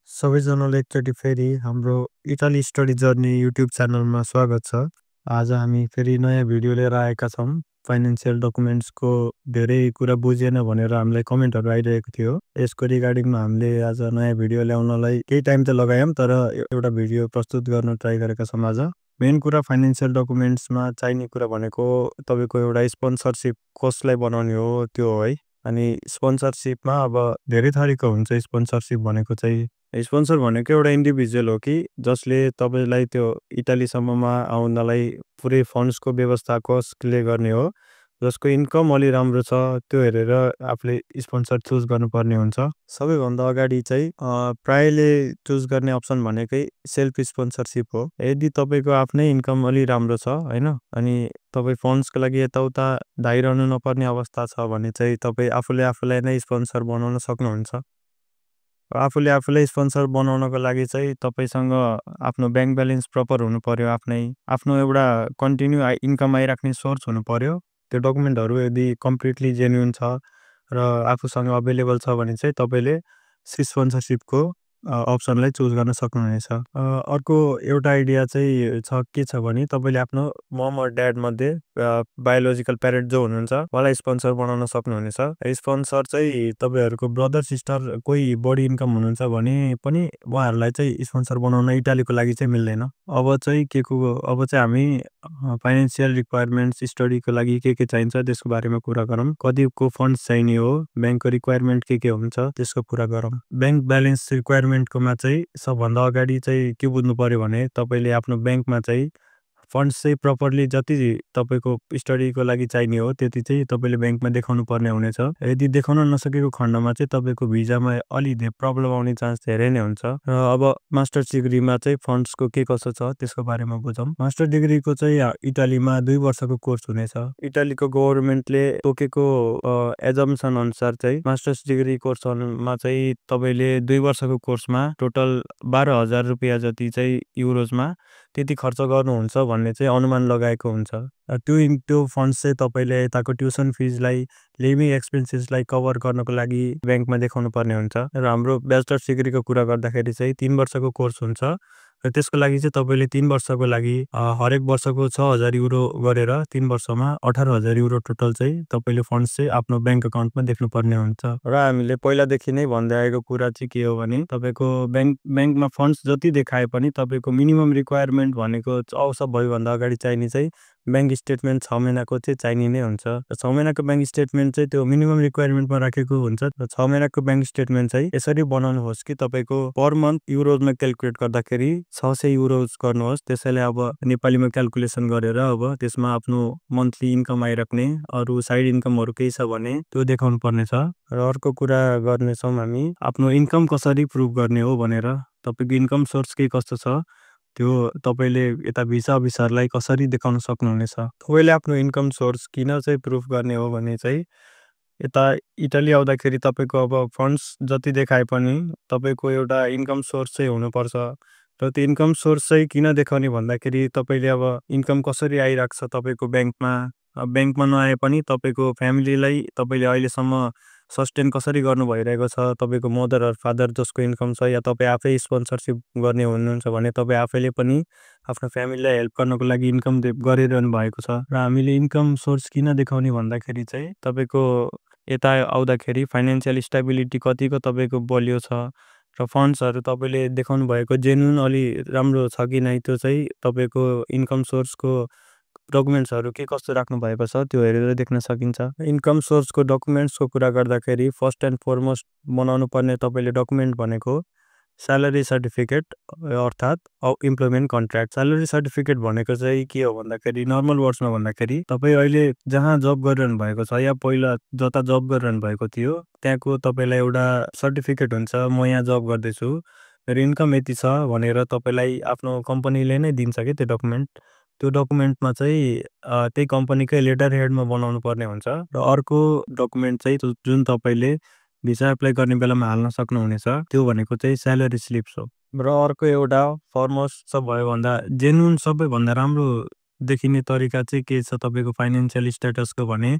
सबैजनालाई एकचोटि फेरि हाम्रो इटाली स्टडी जर्नी युट्युब च्यानलमा स्वागत छ। आज हामी फेरि नयाँ भिडियो लिएर आएका छौँ। फाइनान्सियल डकुमेन्ट्सको धेरै कुरा बुझेन भनेर हामीलाई कमेन्टहरू आइरहेको थियो। यसको रिगार्डिङमा हामीले आज नयाँ भिडियो ल्याउनलाई केही टाइम त लगायौँ, तर एउटा भिडियो प्रस्तुत गर्न ट्राई गरेका छौँ आज। मेन कुरा फाइनान्सियल डकुमेन्ट्समा चाहिने कुरा भनेको तपाईँको एउटा स्पोन्सरसिप कसलाई बनाउने हो त्यो हो है। अनि स्पोन्सरसिपमा अब धेरै थरीको हुन्छ। स्पोन्सरसिप भनेको चाहिँ स्पोन्सर भनेको एउटा इन्डिभिजुअल हो कि जसले तपाईँलाई त्यो इटालीसम्ममा आउनलाई पुरै फन्ड्सको व्यवस्था कसले गर्ने हो, जसको इन्कम अलि राम्रो छ त्यो हेरेर आफूले स्पोन्सर चुज गर्नुपर्ने हुन्छ। सबैभन्दा अगाडि चाहिँ प्रायले चुज गर्ने अप्सन भनेकै सेल्फ स्पोन्सरसिप हो। यदि तपाईँको आफ्नै इन्कम अलि राम्रो छ होइन, अनि तपाईँ फन्ड्सको लागि यताउता धाइरहनु नपर्ने अवस्था छ भने चाहिँ तपाईँ आफूलाई नै स्पोन्सर बनाउन सक्नुहुन्छ। आफूले आफूलाई स्पोन्सर बनाउनको लागि चाहिँ तपाईँसँग आफ्नो ब्याङ्क ब्यालेन्स प्रपर हुनु पर्यो, आफ्नो एउटा कन्टिन्यू इन्कम आइराख्ने सोर्स हुनु पर्यो। त्यो डकुमेन्टहरू यदि कम्प्लिटली जेन्युन छ र आफूसँग अभाइलेबल छ भने चाहिँ तपाईँले स्पोन्सरसिपको अप्सनलाई चुज गर्न सक्नुहुनेछ। अर्को एउटा आइडिया चाहिँ के छ भने तपाईँले आफ्नो मम र ड्याड मध्ये बायोलोजिकल प्यारेन्ट जो हुनुहुन्छ उहाँलाई स्पोन्सर बनाउन सक्नुहुनेछ। स्पोन्सर चाहिँ तपाईँहरूको ब्रदर सिस्टर कोही बढी इन्कम हुनुहुन्छ भने पनि उहाँहरूलाई चाहिँ स्पोन्सर बनाउन इटालीको लागि चाहिँ मिल्दैन। अब चाहिँ हामी फाइनेन्सियल रिक्वायरमेन्ट्स स्टडीको लागि के चाहिन्छ त्यसको बारेमा कुरा गरौँ। कतिको फन्ड्स चाहिने हो, ब्याङ्कको रिक्वायरमेन्ट के हुन्छ त्यसको कुरा गरौँ। ब्याङ्क ब्यालेन्स रिक्वायरमेन्टकोमा चाहिँ सबभन्दा अगाडि चाहिँ के बुझ्नु पर्यो भने तपाईँले आफ्नो ब्याङ्कमा चाहिँ फन्ड्स चाहिँ प्रपरली जति तपाईँको स्टडीको लागि चाहिने हो त्यति चाहिँ तपाईँले ब्याङ्कमा देखाउनु पर्ने हुनेछ। यदि देखाउन नसकेको खण्डमा चाहिँ तपाईँको भिजामा अलि प्रब्लम आउने चान्स धेरै नै हुन्छ। र अब मास्टर्स डिग्रीमा चाहिँ फन्ड्सको के कसो छ त्यसको बारेमा बुझौँ। मास्टर डिग्रीको चाहिँ इटालीमा 2 वर्षको कोर्स हुनेछ। इटालीको गभर्मेन्टले तोकेको एजम्सन अनुसार चाहिँ मास्टर्स डिग्री कोर्समा चाहिँ तपाईँले 2 वर्षको कोर्समा टोटल 12,000 रुपियाँ जति चाहिँ युरोजमा त्यति खर्च गर्नुहुन्छ भन्ने चाहिँ अनुमान लगाएको हुन्छ। त्यो फन्ड्स चाहिँ तपाईँले यताको ट्युसन फिजलाई, लिभिङ एक्सपेन्सेसलाई कभर गर्नको लागि ब्याङ्कमा देखाउनु पर्ने हुन्छ। र हाम्रो ब्याचलर्स डिग्रीको कुरा गर्दाखेरि चाहिँ 3 वर्षको कोर्स हुन्छ र त्यसको लागि चाहिँ तपाईँले 3 वर्षको लागि हरेक वर्षको 6,000 युरो गरेर 3 वर्षमा 18,000 युरो टोटल चाहिँ तपाईँले फन्ड्स चाहिँ आफ्नो ब्याङ्क अकाउन्टमा देख्नुपर्ने हुन्छ। र हामीले पहिलादेखि नै भन्दै आएको कुरा चाहिँ के हो भने तपाईँको ब्याङ्कमा फन्ड्स जति देखाए पनि तपाईँको मिनिमम रिक्वायरमेन्ट भनेको सबैभन्दा अगाडि चाहिने चाहिँ ब्याङ्क स्टेटमेन्ट 6 महिनाको चाहिँ चाहिने नै हुन्छ। र 6 महिनाको ब्याङ्क स्टेटमेन्ट चाहिँ त्यो मिनिमम रिक्वायरमेन्टमा राखेको हुन्छ। र 6 महिनाको ब्याङ्क स्टेटमेन्ट चाहिँ यसरी बनाउनुहोस् कि तपाईँको पर मन्थ युरोजमा क्यालकुलेट गर्दाखेरि 600 युरोज गर्नुहोस्। त्यसैले अब नेपालीमा क्यालकुलेसन गरेर अब त्यसमा आफ्नो मन्थली इन्कम आइराख्ने अरू साइड इन्कमहरू केही छ भने त्यो देखाउनु पर्नेछ। र अर्को कुरा गर्नेछौँ हामी आफ्नो इन्कम कसरी प्रुभ गर्ने हो भनेर। तपाईँको इन्कम सोर्स के कस्तो छ त्यो तपाईँले यता भिसा अफिसरलाई कसरी देखाउन सक्नुहुनेछ। तपाईँले आफ्नो इन्कम सोर्स किन चाहिँ प्रुफ गर्ने हो भने चाहिँ यता इटाली आउँदाखेरि तपाईँको अब फन्ड्स जति देखाए पनि तपाईँको एउटा इन्कम सोर्स चाहिँ हुनुपर्छ। र त्यो इन्कम सोर्स चाहिँ किन देखाउने भन्दाखेरि तपाईँले अब इन्कम कसरी आइरहेको छ तपाईँको ब्याङ्कमा नआए पनि तपाईँको फ्यामिलीलाई तपाईँले अहिलेसम्म सस्टेन कसरी गर्नु भइरहेको छ, तपाईँको मदर र फादर जसको इन्कम छ, या तपाईँ आफै स्पोन्सरसिप गर्ने हुनुहुन्छ भने तपाईँ आफैले पनि आफ्नो फ्यामिलीलाई हेल्प गर्नको लागि इन्कम गरिरहनु भएको छ। र हामीले इन्कम सोर्स किन देखाउने भन्दाखेरि चाहिँ तपाईँको यता आउँदाखेरि फाइनेन्सियल स्टेबिलिटी कतिको तपाईँको बलियो छ र फन्ड्सहरू तपाईँले देखाउनु भएको जेन्युन अलि राम्रो छ कि नै त्यो चाहिँ तपाईँको इन्कम सोर्सको डकुमेन्ट्सहरू के कस्तो राख्नु भएको छ त्यो हेरेर देख्न सकिन्छ। इन्कम सोर्सको डकुमेन्ट्सको कुरा गर्दाखेरि फर्स्ट एन्ड फरमोस्ट बनाउनु पर्ने तपाईँले डकुमेन्ट भनेको स्यालेरी सर्टिफिकेट अर्थात् इम्प्लोइमेन्ट कन्ट्र्याक्ट। स्यालेरी सर्टिफिकेट भनेको चाहिँ के हो भन्दाखेरि नर्मल वर्ड्समा भन्दाखेरि तपाईँ अहिले जहाँ जब गरिरहनु भएको छ या पहिला जता जब गरिरहनु भएको थियो त्यहाँको तपाईँलाई एउटा सर्टिफिकेट हुन्छ, म यहाँ जब गर्दैछु र इन्कम यति छ भनेर तपाईँलाई आफ्नो कम्पनीले नै दिन्छ कि त्यो डकुमेन्ट। त्यो डकुमेन्टमा चाहिँ त्यही कम्पनीकै लेटर हेडमा बनाउनु पर्ने हुन्छ। र अर्को डकुमेन्ट चाहिँ जुन तपाईँले भिसा एप्लाई गर्ने बेलामा हाल्न सक्नुहुनेछ त्यो भनेको चाहिँ स्यालेरी स्लिप्स हो। र अर्को एउटा फरमोस्ट सबैभन्दा जेन्युन सबैभन्दा राम्रो देखिने तरिका चाहिँ के छ तपाईँको फाइनेन्सियल स्ट्याटसको भने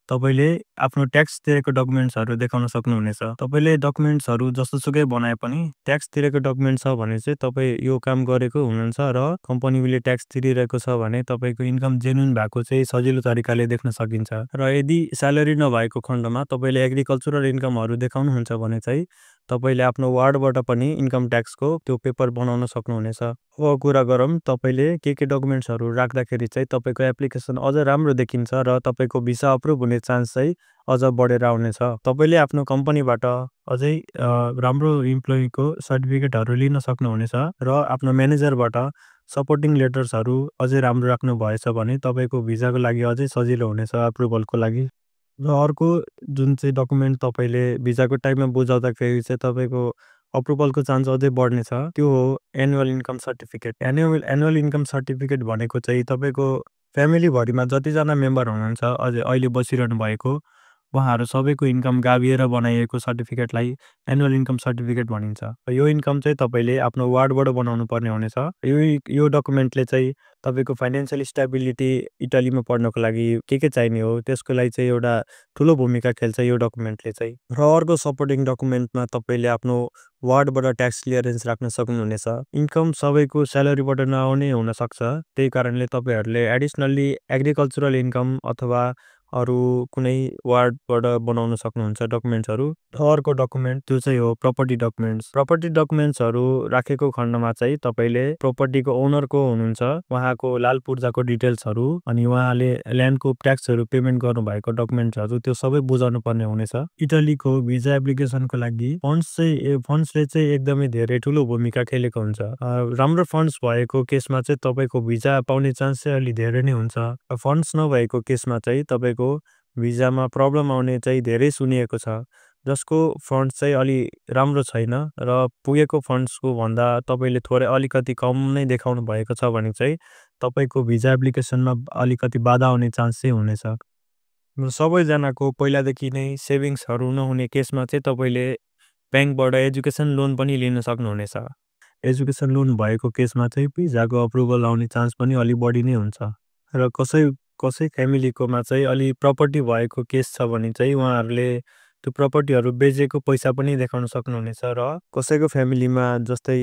तपाईले आफ्नो ट्याक्स तिरेको डकुमेन्ट्सहरू देखाउन सक्नुहुनेछ। तपाईले डकुमेन्ट्सहरू जस्तोसुकै बनाए पनि ट्याक्स तिरेको डकुमेन्ट छ भने चाहिँ तपाईँ यो काम गरेको हुनुहुन्छ र कम्पनीले ट्याक्स तिरिरहेको छ भने तपाईको इन्कम जेन्युइन भएको चाहिँ सजिलो तरिकाले देख्न सकिन्छ। र यदि स्यालेरी नभएको खण्डमा तपाईले एग्रिकल्चरल इन्कमहरू देखाउनुहुन्छ भने चाहिँ तपाईले आफ्नो वार्डबाट पनि इन्कम ट्याक्सको त्यो पेपर बनाउन सक्नुहुनेछ। अब कुरा गरौँ तपाईले के डकुमेन्ट्सहरू राख्दाखेरि चाहिँ तपाईको एप्लिकेसन अझ राम्रो देखिन्छ र तपाईको भिसा अप्रुभ हुने चान्स चाहिँ अझ बढेर आउनेछ। तपाईले आफ्नो कम्पनीबाट अझै राम्रो इम्प्लोइको सर्टिफिकेटहरू लिन सक्नुहुनेछ र आफ्नो म्यानेजरबाट सपोर्टिङ लेटर्सहरू अझै राम्रो राख्नु भएछ भने तपाईको भिसाको लागि अझै सजिलो हुनेछ अप्रुभलको लागि। र अर्को जुन चाहिँ डकुमेन्ट तपाईले भिसाको टाइममा बुझाउँदाखेरि चाहिँ तपाईको अप्रुभलको चान्स अझै बढ्नेछ त्यो हो annual income certificate. Annual income certificate भनेको चाहिँ तपाईको फ्यामिलीभरिमा जतिजना मेम्बर हुनुहुन्छ अझै अहिले बसिरहनु भएको उहाँहरू सबैको इन्कम गाभिएर बनाइएको सर्टिफिकेटलाई एनुअल इन्कम सर्टिफिकेट भनिन्छ। यो इन्कम चाहिँ तपाईले आफ्नो वार्डबाट बनाउनु पर्ने हुनेछ। यो डकुमेन्टले चाहिँ तपाईको फाइनेन्सियल स्टेबिलिटी इटालीमा पढ्नको लागि के चाहिने हो त्यसको लागि चाहिँ एउटा ठुलो भूमिका खेल्छ यो डकुमेन्टले चाहिँ। र अर्को सपोर्टिङ डकुमेन्टमा तपाईले आफ्नो वार्डबाट ट्याक्स क्लियरेन्स राख्न सक्नुहुनेछ। इन्कम सबैको स्यालेरीबाट नआउने हुनसक्छ, त्यही कारणले तपाईहरूले एडिसनल्ली एग्रिकल्चरल इन्कम अथवा अरू कुनै वार्डबाट बनाउन सक्नुहुन्छ डकुमेन्ट्सहरू। अर्को डकुमेन्ट त्यो चाहिँ हो प्रपर्टी डकुमेन्ट्स। प्रपर्टी डकुमेन्ट्सहरू राखेको खण्डमा चाहिँ तपाईले प्रपर्टीको ओनरको हुनुहुन्छ उहाँको लाल पूर्जाको डिटेल्सहरू अनि उहाँले ल्यान्डको ट्याक्सहरू पेमेन्ट गर्नुभएको डकुमेन्ट्सहरू त्यो सबै बुझाउनु पर्ने हुनेछ। इटालीको भिजा एप्लिकेसनको लागि फन्ड्सले चाहिँ एकदमै धेरै ठुलो भूमिका खेलेको हुन्छ। राम्रो फन्ड्स भएको केसमा चाहिँ तपाईको भिजा पाउने चान्स चाहिँ अलि धेरै नै हुन्छ। फन्ड्स नभएको केसमा चाहिँ तपाईको भिजामा प्रब्लम आउने चाहिँ धेरै सुनिएको छ, जसको फन्ड्स चाहिँ अलि राम्रो छैन र पुगेको फन्ड्सको भन्दा तपाईले थोरै अलिकति कम नै देखाउनु भएको छ भने चाहिँ तपाईको भिजा एप्लिकेसनमा अलिकति बाधा आउने चान्स चाहिँ हुनेछ। सबैजनाको पहिलादेखि नै सेभिङ्सहरू नहुने केसमा चाहिँ तपाईले ब्याङ्कबाट एजुकेसन लोन पनि लिन सक्नुहुनेछ। एजुकेसन लोन भएको केसमा चाहिँ भिजाको अप्रुभल आउने चान्स पनि अलि बढी नै हुन्छ। र कसै फ्यामिलीकोमा चाहिँ अलि प्रपर्टी भएको केस छ भने चाहिँ उहाँहरूले त्यो प्रपर्टीहरू बेचेको पैसा पनि देखाउन सक्नुहुनेछ। र कसैको फ्यामिलीमा जस्तै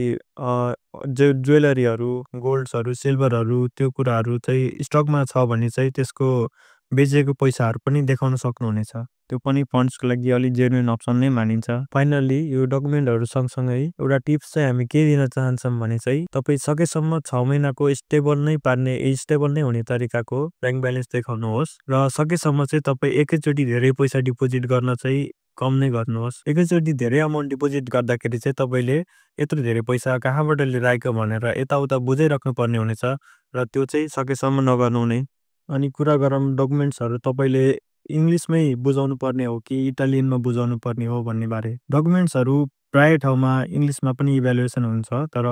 ज्वेलरीहरू गोल्ड्सहरू सिल्भरहरू त्यो कुराहरू चाहिँ स्टकमा छ भने चाहिँ त्यसको बेचेको पैसाहरू पनि देखाउन सक्नुहुनेछ। त्यो पनि फन्ड्सको लागि अलि जेन्युइन अप्सन नै मानिन्छ। फाइनल्ली यो डकुमेन्टहरू सँगसँगै एउटा टिप्स चाहिँ हामी के दिन चाहन्छौँ भने चाहिँ तपाईँ सकेसम्म 6 महिनाको स्टेबल नै हुने तरिकाको ब्याङ्क ब्यालेन्स देखाउनुहोस् र सकेसम्म चाहिँ तपाईँ एकैचोटि धेरै पैसा डिपोजिट गर्न चाहिँ कम नै गर्नुहोस्। एकैचोटि धेरै अमाउन्ट डिपोजिट गर्दाखेरि चाहिँ तपाईँले यत्रो धेरै पैसा कहाँबाट लिएर आएको भनेर यताउता बुझाइराख्नु पर्ने हुनेछ र त्यो चाहिँ सकेसम्म नगर्नु नै। अनि कुरा गरौँ डकुमेन्ट्सहरू तपाईँले इङ्ग्लिसमै बुझाउनु पर्ने हो कि इटालियनमा बुझाउनु पर्ने हो भन्ने बारे। डकुमेन्ट्सहरू प्राय ठाउँमा इङ्ग्लिसमा पनि इभ्यालुएसन हुन्छ, तर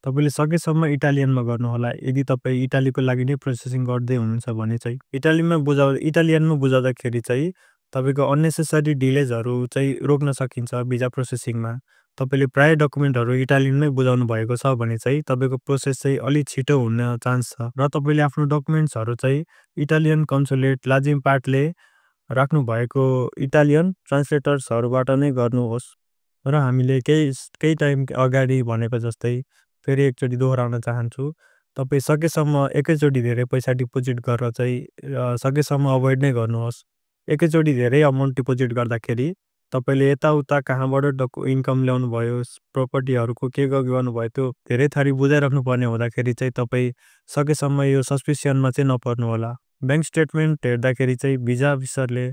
तपाईले सकेसम्म इटालियनमा गर्नुहोला यदि तपाईँ इटालीको लागि नै प्रोसेसिङ गर्दै हुनुहुन्छ भने चाहिँ। इटालियनमा बुझाउँदाखेरि चाहिँ तपाईँको अन्नेसेसरी डिलेजहरू चाहिँ रोक्न सकिन्छ भिजा प्रोसेसिङमा। तपाईँले प्राय डकुमेन्टहरू इटालियनमै बुझाउनु भएको छ भने चाहिँ तपाईँको प्रोसेस चाहिँ अलि छिटो हुन चान्स छ। र तपाईँले आफ्नो डकुमेन्ट्सहरू चाहिँ इटालियन कन्सुलेट लाजिमपाटले राख्नु भएको इटालियन ट्रान्सलेटर्सहरूबाट नै गर्नुहोस्। र हामीले केही टाइम अगाडि भनेको जस्तै फेरि एकचोटि दोहोऱ्याउन चाहन्छु, तपाईँ सकेसम्म एकैचोटि धेरै पैसा डिपोजिट गरेर चाहिँ सकेसम्म अभोइड नै गर्नुहोस्। एकैचोटि धेरै अमाउन्ट डिपोजिट गर्दाखेरि तपाईँले यताउता कहाँबाट इन्कम ल्याउनु भयो प्रपर्टीहरूको के गर्नुभयो त्यो धेरै थरी बुझाइराख्नु पर्ने हुँदाखेरि चाहिँ तपाईँ सकेसम्म यो सस्पिसियनमा चाहिँ नपर्नु होला। ब्याङ्क स्टेटमेन्ट हेर्दाखेरि चाहिँ भिजा अफिसरले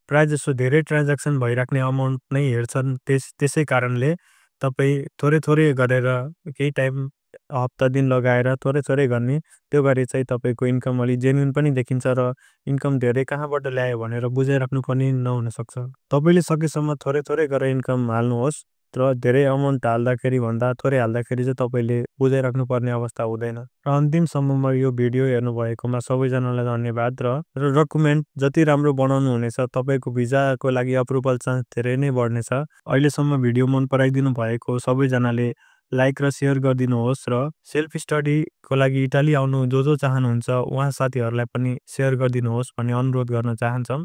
प्रायः जसो धेरै ट्रान्ज्याक्सन भइराख्ने अमाउन्ट नै हेर्छन्, त्यसै कारणले तपाईँ थोरै गरेर केही टाइम हप्ता दिन लगाएर थोरै गर्ने, त्यो गरी चाहिँ तपाईँको इन्कम अलि जेन्युइन पनि देखिन्छ र इन्कम धेरै कहाँबाट ल्यायो भनेर बुझाइराख्नु पनि नहुनसक्छ। तपाईँले सकेसम्म थोरै गरेर इन्कम हाल्नुहोस् र धेरै अमाउन्ट हाल्दाखेरि भन्दा थोरै हाल्दाखेरि चाहिँ तपाईँले बुझाइराख्नु पर्ने अवस्था हुँदैन। र अन्तिमसम्ममा यो भिडियो हेर्नुभएकोमा सबैजनालाई धन्यवाद। र डकुमेन्ट जति राम्रो बनाउनु हुनेछ तपाईँको भिजाको लागि अप्रुभल चान्स धेरै नै बढ्नेछ। अहिलेसम्म भिडियो मन पराइदिनु भएको सबैजनाले लाइक र सेयर गरिदिनुहोस् र सेल्फ स्टडीको लागि इटाली आउनु जो चाहनुहुन्छ उहाँ साथीहरूलाई पनि सेयर गरिदिनुहोस् भन्ने अनुरोध गर्न चाहन्छौँ।